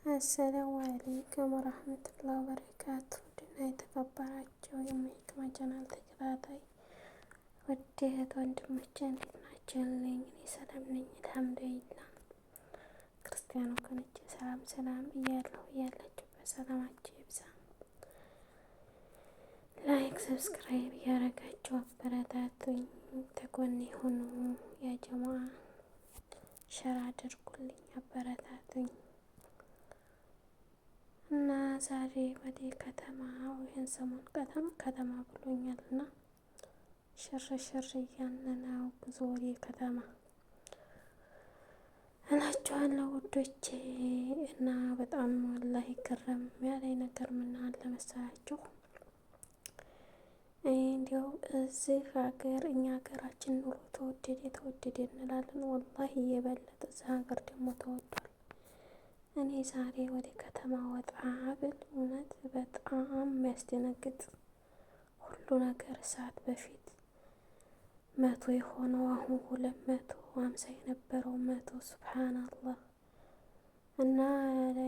السلام عليكم ورحمة الله وبركاته። ውድና የተከበራችሁ የሙሂክማ ቻናል ተከታታይ ውድ እህት ወንድሞቼ እንዴት ናችሁ? እኔ ሰላም ነኝ الحمد لله። ክርስቲያን ወገኖቼ ሰላም ሰላም እያለሁ እያላችሁበት ሰላማችሁ ይብዛ። Like subscribe እያረጋችሁ አበረታቱኝ፣ ተጎኔ ሁኑ። يا جماعة share አድርጉልኝ፣ አበረታቱኝ። እና ዛሬ ወደ ከተማ ይህን ሰሞን ከተማ ከተማ ብሎኛል እና ሽር ሽር እያልን ነው ጉዞ ወደ ከተማ እላችኋለሁ ውዶቼ። እና በጣም والله ግርም ያለኝ ነገር ምን አለ መሰላችሁ? እንዲያው እዚህ ሀገር እኛ ሀገራችን ኑሮ ተወደደ ተወደደ እንላለን። والله የበለጠ እዚህ ሀገር ደግሞ ተወዷል። እኔ ዛሬ ወደ ከተማ ወጣ ብል እውነት በጣም የሚያስደነግጥ ሁሉ ነገር እሳት በፊት 100 የሆነው አሁን 250 የነበረው 100 سبحان الله። እና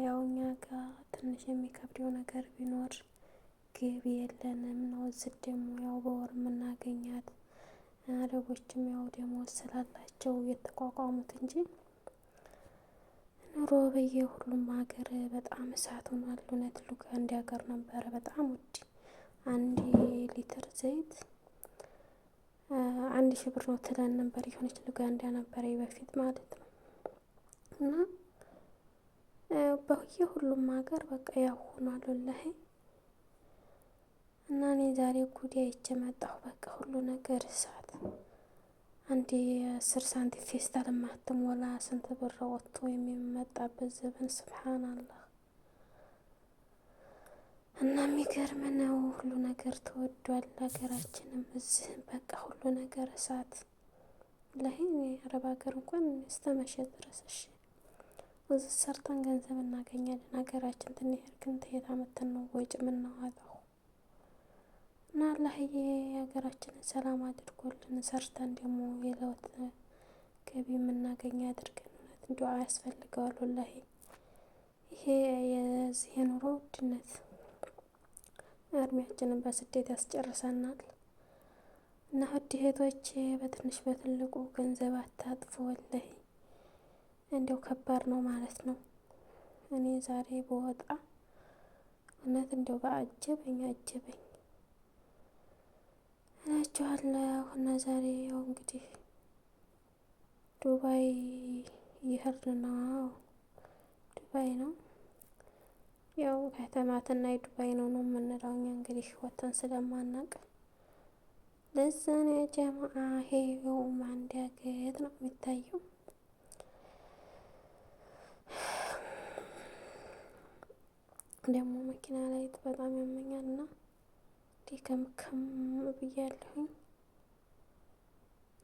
ያው እኛ ጋር ትንሽ የሚከብደው ነገር ቢኖር ገቢ የለንም ነው። እዚህ ደግሞ ያው በወር የምናገኛት አረቦችም ያው ደሞዝ ስላላቸው የተቋቋሙት እንጂ ኑሮ በየሁሉም ሀገር በጣም እሳት ሆኗል። እውነት ሉጋንዳ ሀገር ነበረ በጣም ውድ አንድ ሊትር ዘይት 1000 ብር ነው ትለን ነበር። የሆነች ሉጋንዳ ነበረ በፊት ማለት ነው። እና በየሁሉም ሀገር በቃ ያው ሆኗል ወላሂ። እና እኔ ዛሬ ጉድ አይቼ መጣሁ። በቃ ሁሉ ነገር እሳት አንድ የ10 ሳንቲም ፌስታል የማትሞላ ስንት ብር ወጥቶ የሚመጣበት ዘመን سبحان الله። እና የሚገርም ነው፣ ሁሉ ነገር ተወዷል። ሀገራችንም እዚህ በቃ ሁሉ ነገር እሳት ላይ አረብ ሀገር እንኳን እስከ መሸ ድረስ እሺ፣ እዚህ ሰርተን ገንዘብ እናገኛለን። ሀገራችን ትንሄድ ግን ተየት አመተን ነው ወጪ የምናወጣው? እና አላህዬ የሀገራችንን ሰላም አድርጎልን ሰርተን ደግሞ የለውጥ ገቢ የምናገኝ አድርገን። እውነት ዱዓ ያስፈልገዋል። ወላሂ ይሄ የዚህ የኑሮ ውድነት እድሜያችንን በስደት ያስጨርሰናል። እና ውድ እህቶቼ በትንሽ በትልቁ ገንዘብ አታጥፉ። ወላሂ እንዲያው ከባድ ነው ማለት ነው። እኔ ዛሬ በወጣ እውነት እንዲያው በአጀበኝ አጀበኝ እላችኋለሁ። እና ዛሬ ያው እንግዲህ ዱባይ እየሄድን ነው። ዱባይ ነው ያው ከተማትና የዱባይ ነው ነው የምንለው እኛ እንግዲህ ወተን ስለማናቅ ለዛ ነው ጀማአ። ይሄው አንድ ያገት ነው የሚታየው። ደግሞ መኪና ላይ በጣም ያመኛል እና ከምከም ብያለሁኝ።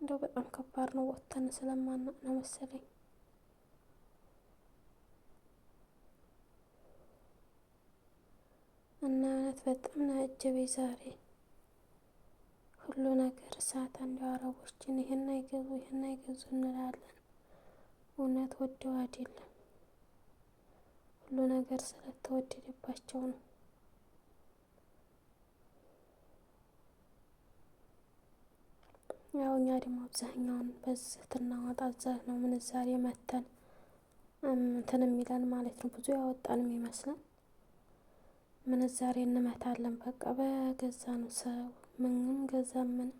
እንደው በጣም ከባድ ነው፣ ወጥተን ስለማናቅ ነው መሰለኝ። እና እውነት በጣም ነው ያጀበኝ ዛሬ ሁሉ ነገር እሳት። እንደው አረቦችን ይህን አይገዙ ይህን አይገዙ እንላለን። እውነት ወደው አይደለም፣ ሁሉ ነገር ስለተወደደባቸው ነው። ያው እኛ ደግሞ አብዛኛውን በዚህ ትናወጣ እዛ ነው ምንዛሬ መተን እንትን የሚለን ማለት ነው። ብዙ ያወጣንም ይመስላል ምንዛሬ እንመታለን። በቃ በገዛ ነው ሰው ምንም ገዛ ምንም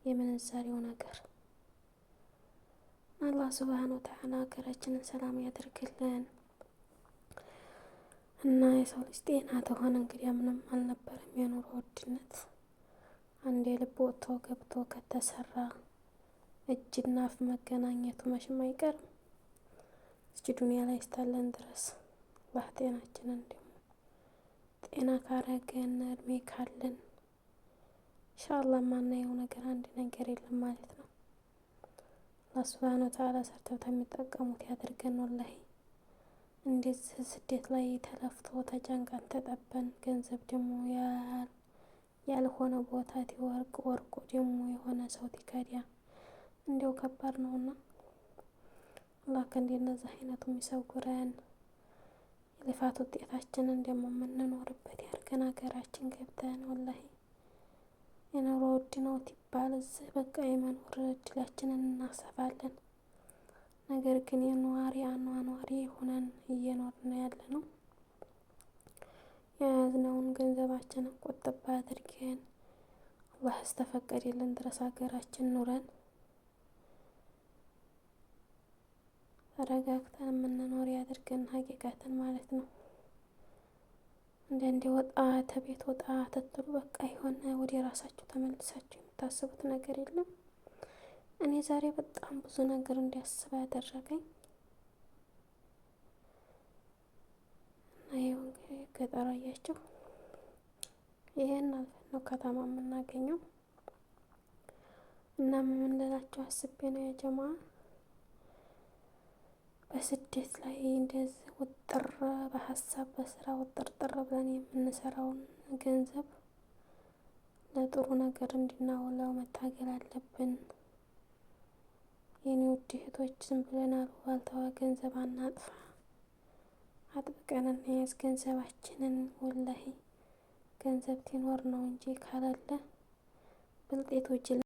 የምንዛሬው ነገር። አላህ ሱብሃነ ወተዓላ ሀገራችንን ሰላም ያደርግልን። እና የሰው ልጅ ጤና ተሆነ እንግዲህ ምንም አልነበረም የኑሮ ውድነት። አንድ የልብ ወጥቶ ገብቶ ከተሰራ እጅና አፍ መገናኘቱ መቼም አይቀርም። እች ዱንያ ላይ እስካለን ድረስ አላህ ጤናችንን ደግሞ ጤና ካረገን እድሜ ካለን ኢንሻአላህ ማናየው ነገር አንድ ነገር የለም ማለት ነው። አላህ ሱብሃነሁ ወተዓላ ሰርተው ከሚጠቀሙት ያድርገን። ወላሂ እንደዚህ ስደት ላይ ተለፍቶ ተጨንቀን ተጠበን ገንዘብ ደግሞ ያልሆነ ቦታ ቲወርቅ ወርቆ ደግሞ የሆነ ሰው ቲከዲያ እንዲያው ከባድ ነውና አላህ ከእንደነዚህ አይነቱ የሚሰውረን። የልፋት ውጤታችንን ደግሞ የምንኖርበት ያድርገን። ሀገራችን ገብተን ወላሂ የኑሮ ውድ ነው ይባል እዚህ በቃ የመኖር እድላችንን እናሰፋለን። ነገር ግን የነዋሪ አኗኗሪ ሆነን እየኖርን ያለ ነው። የያዝነውን ገንዘባችንን ቆጠብ አድርገን አላህ እስተፈቀደልን ድረስ ሀገራችን ኑረን ተረጋግተን የምንኖር ያድርገን። ሀቂቃትን ማለት ነው። አንዳንዴ ወጣ ተቤት ወጣ ተትሉ በቃ የሆነ ወደ ራሳችሁ ተመልሳችሁ የምታስቡት ነገር የለም። እኔ ዛሬ በጣም ብዙ ነገር እንዲያስብ ያደረገኝ እና ይኸው እንግዲህ ገጠር አያችሁ፣ ይሄን አልፈን ነው ከተማ የምናገኘው። እና ምን ልላችሁ አስቤ ነው የጀማ በስደት ላይ እንደዚህ ውጥር በሀሳብ በስራ ውጥርጥር ብለን የምንሰራውን ገንዘብ ለጥሩ ነገር እንድናውለው መታገል አለብን። የኔ ውድ እህቶች ዝም ብለን አሉባልታዋ ገንዘብ አናጥፋ፣ አጥብቀን እንያዝ ገንዘባችንን። ወላሂ ገንዘብ ሲኖር ነው እንጂ ካለለ ብልጤቶች